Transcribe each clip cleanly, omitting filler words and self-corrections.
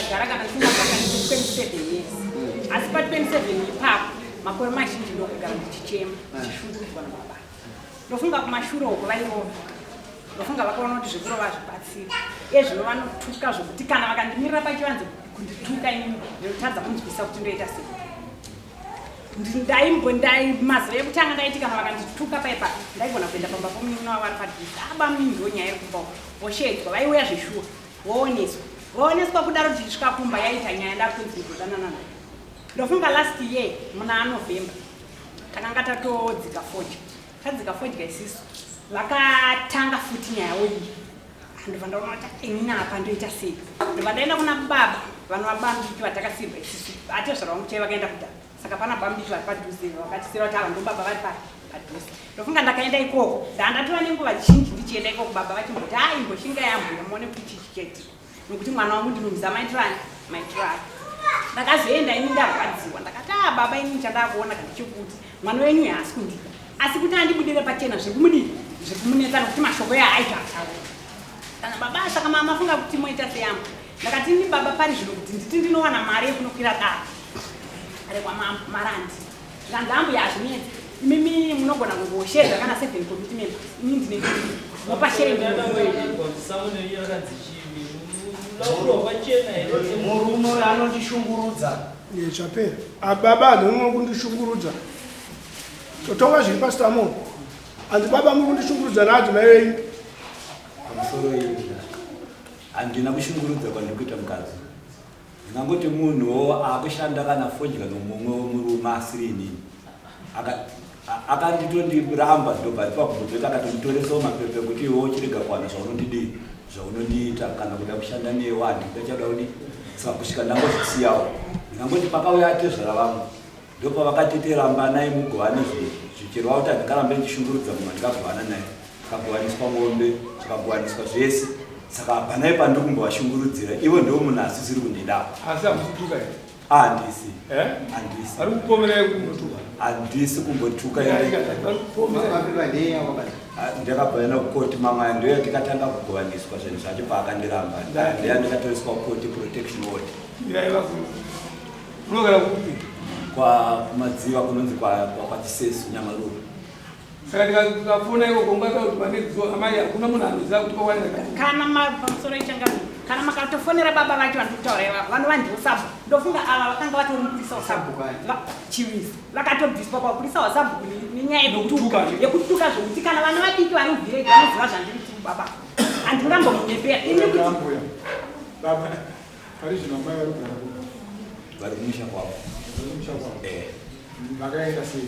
Ndagara kana ndisingabva 27 years. Asi pa 27 ipapo makore mazhinji ndokugara ndichichema, ndichishungurudzwa nababa. Ndofunga kumashure uko vairova. Ndofunga vakaona kuti zvekurova hazvibatsiri. Iye zvino vanotuka zvokuti kana vakandimirira pachivanze kundituka inini ndinotadza kunzwisa kuti ndoita sei. Ndaimbo ndai mazuva ekutanga ndaiti kana vakandituka paipa ndaigona kuenda pamba pomunin'ina wavo ari padhuze. Ah bamunini ndo nyaya iri kumba uko. Voshedzwa vaiuya zveshuwa vooneswa. Vaoneswa kudaro tichisvika kumba yaita nyaya ndakunzi ndodanana naye. Ndofunga last year muna November takanga tatodzika fodya. Tadzika fodya isisu vakatanga futi nyaya iyi. Ndobva ndaona kuti inini apa ndoita sei. Ndobva ndaenda kuna baba vanova bamudiki vatakasirwa isisu. Atezvara vangu chaivo vakaenda kudhara. Saka pana bamudiki vari padhuze vakatisira kuti ava ndobaba vari padhuze. Ndofunga ndakaenda ikoko. Ndandatova nenguva zhinji ndichienda ikoko baba vachimboti ah imboshinga yambuya muone kuti chii chichaitika. Nokuti mwana wangu ndinomuziva maitiro ani maitiro ake. Ndakazoenda ini ndarwadziwa ndakati ah baba ini chandakuona kana chekuti mwana wenyu haasi kundida. Asi kuti andibudire pachena zviri kumudii zviri kumunetsa nokuti mashoko yaaita ataura. Kana baba saka mama funga kuti moita seyambo. Ndakati ini baba pari zvino kuti nditi ndinowana mari yekunokwira dare rekwamambo marandi. Zvanzi ambuya hazvinetsi. Imimi munogona kungoshedza kana 7 committee members. Ini ndine mopa share. Murume uyo anondishungurudza. Zvapera. Ababa hanhu kundishungurudza. Totonga zviri pasitamo. Hanzi baba muri kundishungurudza naadzimai venyu. Pamusoro iyi handina kushungurudza kwandiri kuita mukadzi. Ndingangoti munhuwo akushanda kana fodya nomumwe wemurume asiri inini. Akanditondiramba ndobva ndipa kubvunza akatonditoresa mapepa ekuti iwe uchirega kuwana zvaunondidii zvaunondiita kana kuda kushanda newe handikuda chauda kudii saka kusvika ndangozvisiyawo. Ndingangoti pakauya atezvara vangu ndopavakatiti rambanai mugovane zvichireva kuti handingarambe ndichishungurudza munhu andikagovana naye. Zvakagovaniswa mombe, zvakagovaniswa zvese. Saka hapanai pandiri kumbovashungurudzira. Ivo ndivo munhu asisiri kundida. Asi hamusi kutuka here? Handisi. Eh? Handisi. Vari kupomerai kuti munotuka? Handisi kumbotuka. Ndakabva kukoti mamwe ndoya tikatanga kugovaniswa zvinhu zvacho paakandiramba. Ndeya ndikatoriswa kukoti protection order. Unogara kupi? Kwa kumadziva kunonzi kwa kwa Chisesu Nyamaruru. Saka ndikafona ikoko ungataura kuti pane zuva amai hakuna munhu anoziva kuti kwawanira kana pamusoro ichanga kana makatofonera baba vacho vandiri kutaura ivavo vanova ndivo sabhuku ndofunga ava vakanga vatori mupurisa wasabhuku chivisi vakatobviswa papurisa wasabhuku nenyaya yekutuka yekutuka zvokuti kana vana vadiki vari muvhireji vanoziva zvandiri kuti baba handingambomunyepera ini kuti baba pari zvino amai vari kugara kupi? Vari kumusha kwavo. Vari kumusha kwavo. Eh. Vakaenda sei?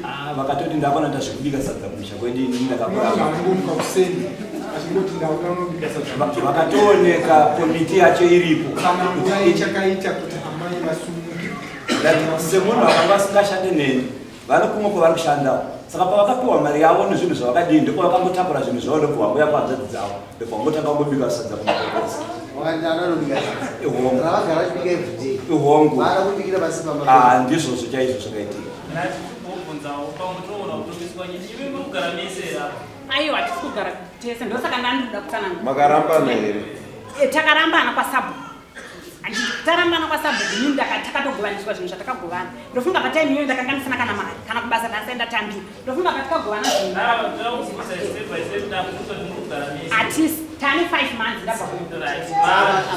Ah, vakatoti ndakona ndazvikubika sadza kumusha kwedu ini ndakakura. Vangomuka kuseni achingoti ndakuda unobika sadza. Vakatooneka komiti yacho iripo. Kana nguva ichakaita kuti amai vasumuke. Semunhu akanga asingashande neni. Vari kumwe kwavari kushandawo. Saka pavakapiwa mari yavo nezvinhu zvavakadii ndipo vakangotakura zvinhu zvavo ndobva vangoya kuhanzvadzi dzavo ndobva vangotanga kungobika sadza kumakokosi. Ihongu. Ah, ndizvozvo chaizvo zvakaitika. Aiwa, hatisi kugara tese ndosaka ndandikuda kutsanangura. Makarambana here? Eh, takarambana kwasabhuku. Tarambana kwasabhuku inini takatogovaniswa zvinhu zvatakagovana. Ndofunga patime iyoyo ndakanga ndisina kana mari kana kubasa ndasai ndatambira. Ndofunga patikagovana zvinhu. Hatisi tane 5 months ndabva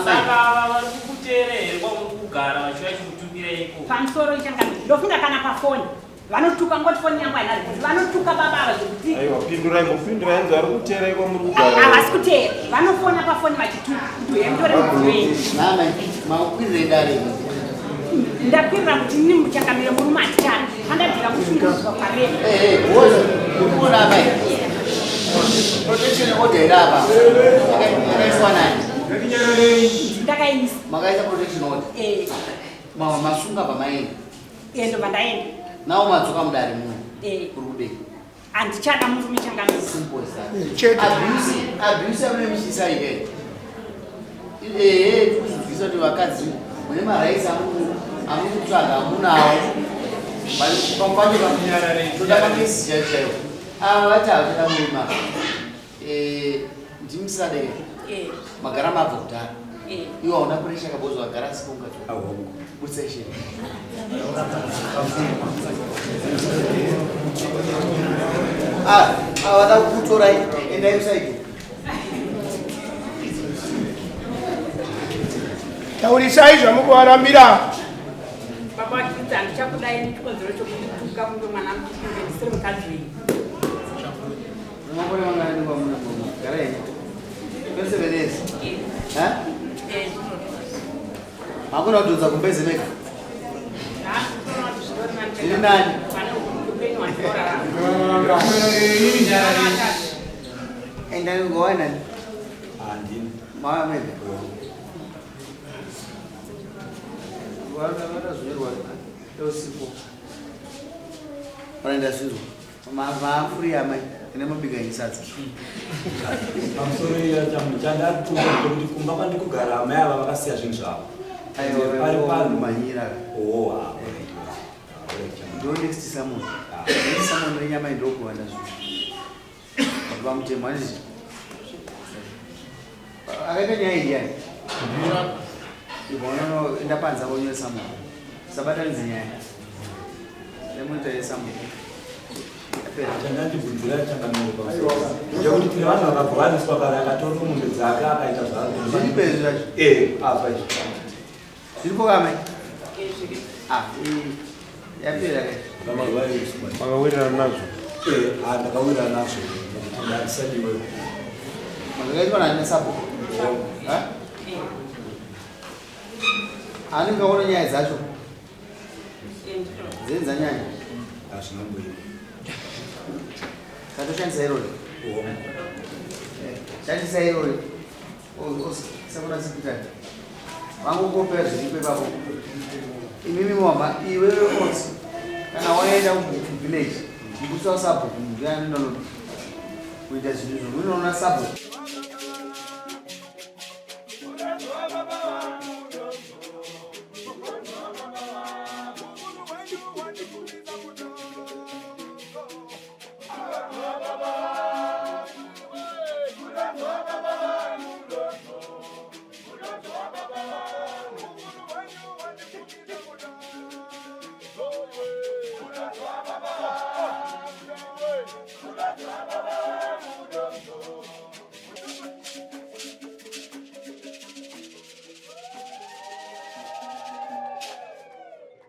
Saka vari kukuteera here kwamuri kugara vachiuya chikutumirai ikoko? Pamusoro ichangani. Ndofunga kana pafoni. Vanotuka ngoti foni yangu haina ripoti. Vanotuka baba ava zvekuti. Aiwa pindurai mbopindurai hanzi vari kuteera kwamuri kugara. Havasi kuteera. Vanofona pafoni vachituka kuti uye mutore mudziyo yenyu. Mama, makwirira dare. Ndakwirira kuti ini muchangamire murume handichadi. Pandabvira kushungurudzwa kwareva. Eh, eh, woza. Ukuona apa. Protection order iri apa. Yakaiswa nani? Ndakaisa. Makaisa protection order. Eh. Mama masunga pamaenda. Eh, ndobva ndaenda. Nawo madzoka mudare muno. Eh. Kuri kudei? Handichada murume changamire. Simple as that. Chete. Abuse, abuse amene muchiisa ike. Eh, tikuzvinzwisa kuti vakadzi mune marights amuri kutsvaga amunawo. Pamwe pacho toda makesi chaiwo chaiwo. Ava vati havachada murume ava. Eh, ndimusade. Eh. Magara mabva kudhara. Iwe hauna pressure kabozo wagara asipo ungatora. Good session. Ah, ah vada kukutorai endai kusaidi. Taurisai zvamukuvarambira. Baba vachiti handichakudai nechikonzero chokundituka kunge mwana mudiki kunge ndisiri mukadzi wenyu. Makore mangani kwamuna mama? Gara henyu. Pese venezi. Ha? Hakuna kudhonza kumbeze mega. Zviri nani. Endai ngowa nani? Handini. Mava mega. Vakazvirwa usiku. Vanoenda zvirwa. Mafuri amai ine mabika enyu sadza. Pamusoro iya chandatuka kuti kumba kwandikugara amai ava vakasiya zvinhu zvavo. Aiwa, Pari pano. manyira. Oh, ah, Ndo next summon. Next summon renyama ndokuwanda zvinhu. Pamutemo handiti? Akaita nyaya iyi ndiani? Ibva unonoenda panze apo unyore summon. Usabatanidze nyaya. Remuita yesummon. Yapera. Chandandibvunzira changamiro pamusoro. Ndekuti tine vanhu vakagovaniswa kare akatora mombe dzake akaita zvaari. Zviripo izvi zvacho? Eh, apa izvi. Zviripo kamai? Ah, yapera kai. Makawirirana nazvo? Eh, ah, ndakawirirana nazvo. Nekuti ndandisadiwe. Zvakaitwa nani nesabhuku? Ha? Anenge aona nyaya dzacho dzenyu dzanyanya. Hazvina mbiri. Tatoshandisa irori. Shandisa irori. Sakuna sipitari. Vangokopera zviripo ipapo. Imimi mama, iwewe osi. Kana waenda kuvillage, mbusa sabhuku ndiani nono kuita zvinhu izvo. Unoona sabhuku.